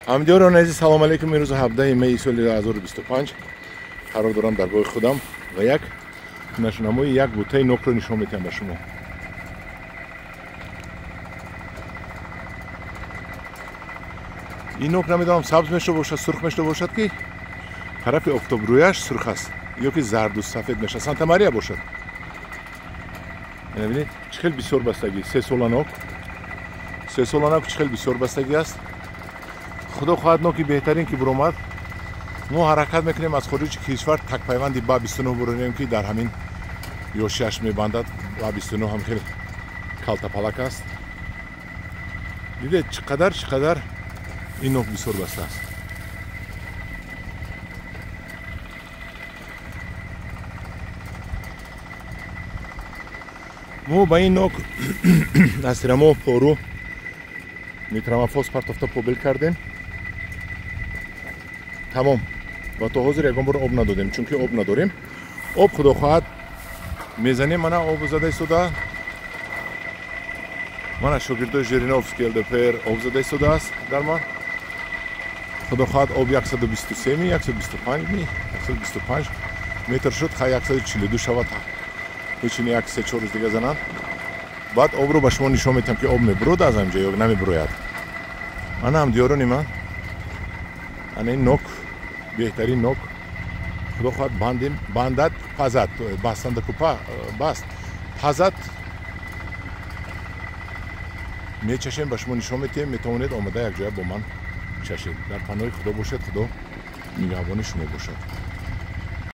Ҳамдиёрони азиз, салом алейкум. Имрӯз 17 май соли 2025 қарор дорам дар боғи худам ва як нашунамои як бутаи нокро нишон медиҳам ба шумо. Ин нок намедонам сабз мешуда бошад, сурх мешуда бошад, ки тарафи офтобрӯяш сурх аст ё ки зарду сафед мешавад. Санта Мария бошад. Бинед, чӣ хел бисёр бастагӣ. Се сола нок, се сола нок чӣ хел бисёр бастагӣ аст. Худо хоҳад, ноки беҳтарин ки буромад. Мо ҳаракат мекунем аз хориҷи кишвар такпайванди ба 29 буронем, ки дар ҳамин ёшиаш мебандад. Ба 29 ҳам хеле калтапалак аст. Дидед, чӣ қадар ин нок бисёр баста аст. Мо ба ин нок аз тирамо пору нитрамофос партофта побел кардем, тамом. Ва то ҳозир ягон бор об надодем, чунки об надорем. Об, худо хоҳад, мезанем. Мана об зада истода, мана шогирдои Жириновский, ЛДПР об зада истодааст дар ман. Худо хоҳад, об 123 ми, 125 ми, 125 метр шуд. Хай, 142 шавад, ҳечини як се-чор рӯз дига зананд. Баъд обро ба шумо нишон медиҳам, ки об мебурояд аз ҳамҷо ё намебурояд. Ана, ҳамдиёрони ман, ана ин нок, беҳтарин нок. Худо хоҳад, бандем, бандад, пазад, бастанда купа баст, пазад, мечашем, ба шумо нишон медиҳем. Метавонед омада якҷоя бо ман чашед. Дар паноҳи Худо бошед, Худо нигаҳбони шумо бошад.